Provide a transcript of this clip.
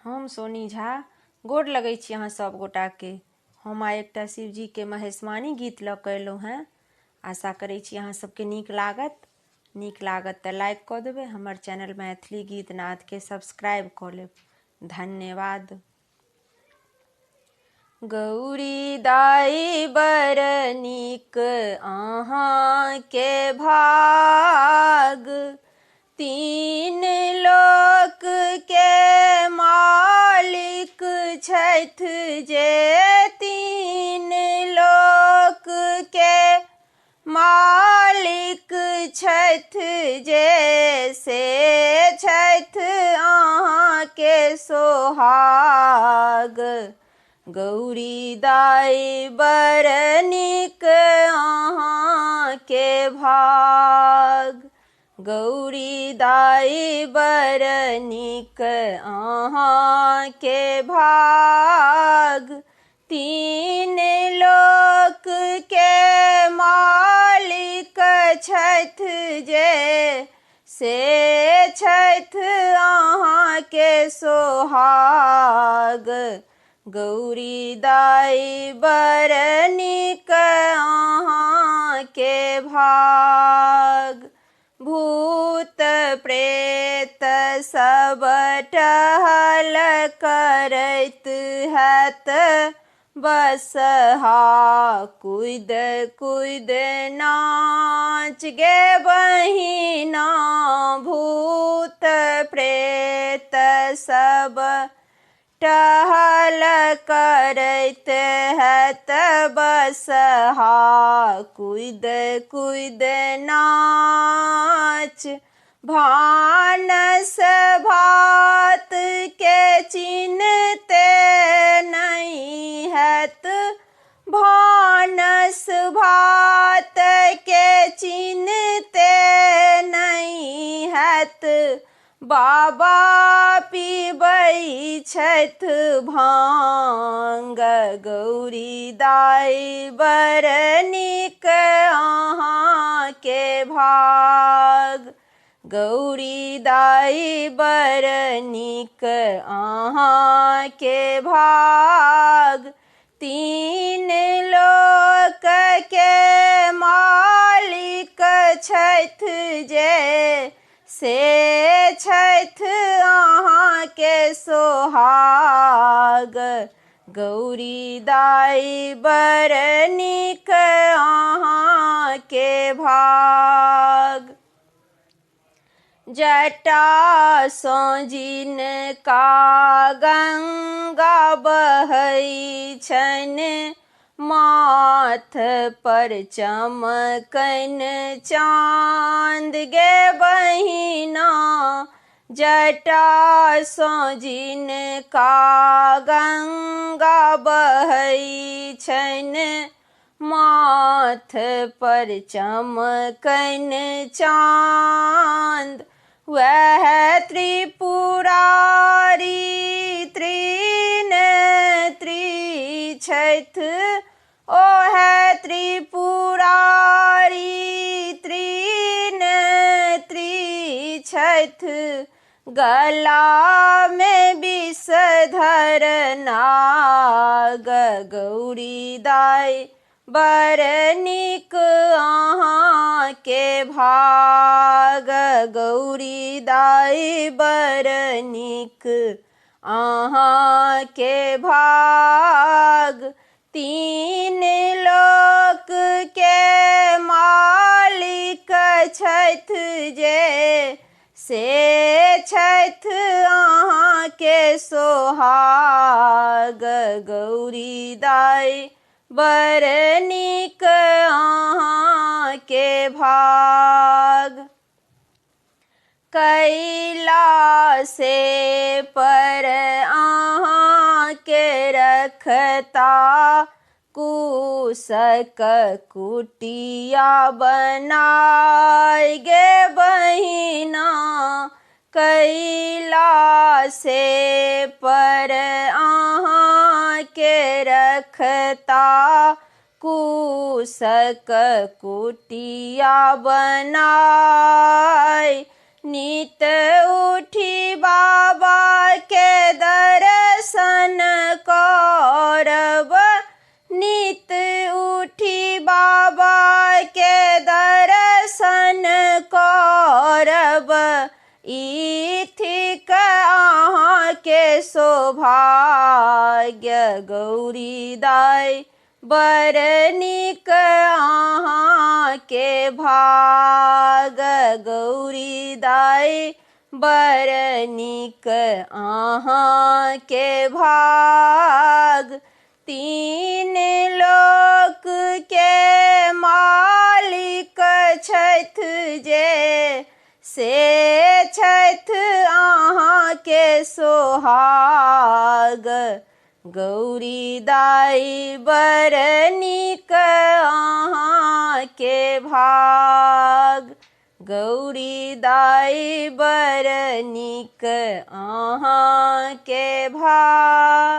हम सोनी झा गोर लगै छी अहाँ सब गोटाके। हम आइ एकटा शिवजीके महेशवाणी गीत लऽ कऽ एलहुँ हेँ। आशा करै छी अहाँ सबके नीक लागत। नीक लागत तऽ लाइक कऽ देबै, हमर चैनल मैथिली गीत नादके सब्सक्राइब कऽ लेब। धन्यवाद। गौरी दाई बड़ नीक अहाँके भाग, तीन लोक के मालिक छथि जे, तीन लोक के मालिक छथि जे, से छथि अहाँके सोहाग। गौरी दाई बड़ नीक अहाँके भाग, गौरी दाई बड़ नीक अहाँके भाग, तीन लोक के मालिक छथि जे, से छथि अहाँके सोहाग। गौरी दाई बड़ नीक अहाँके भाग, भूत प्रेत सब टहल करैत हैत, बसहा कुद कुद नाच गे बहिना, भूत प्रेत सब टहल करैत हैत, बसहा कुद कुद नाच, भानस भात के चिन्हते नहीं हैत, भानस भात के चिन्हते नहीं हैत, बाबा पीबै छथि भांग। गौरी दाई बड़ नीक अहाँके भाग, गौरी दाई बड़ नीक अहाँके भाग, तीन लोक के मालिक छथि जे, से छथि अहाँके सोहाग। गौरी दाई बड़ नीक अहाँके भाग, जटा सँ जिनका गंगा बहै छनि, माथ पर चमकनि चाँद गे बहिना, जटा सँ जिनका गंगा बहै छनि, माथ पर चमकनि चाँद, वएह त्रिपुरारी त्रिनेत्री छथि, ओह त्रिपुरारी त्रिनेत्री छथि, गला मे विषधर नाग। गौरी दाई बड़ नीक अहाँके भाग, गौरी दाई बड़ नीक अहाँके भाग, तीन लोक के मालिक छथि जे, से छथि अहाँके सोहाग। गौरी दाई बड़ नीक अहाँके भाग, कैलासे पर अहाँके रखता, कुशक कुटिया बनाय गे बहिना, कैलासे पर अहाँके रखता, कुशक कुटिया बनाय, नित उठी बाबा के दर गौरी दाइ बड़ नीक अहाँके भाग। गौरी दाइ बड़ नीक अहाँके भाग। तीन लोक के मालिक छथि जे, से छथि अहाँके सोहाग। गौरी दाइ बड़ नीक अहाँके भाग। गौरी दाइ बड़ नीक अहाँके भाग।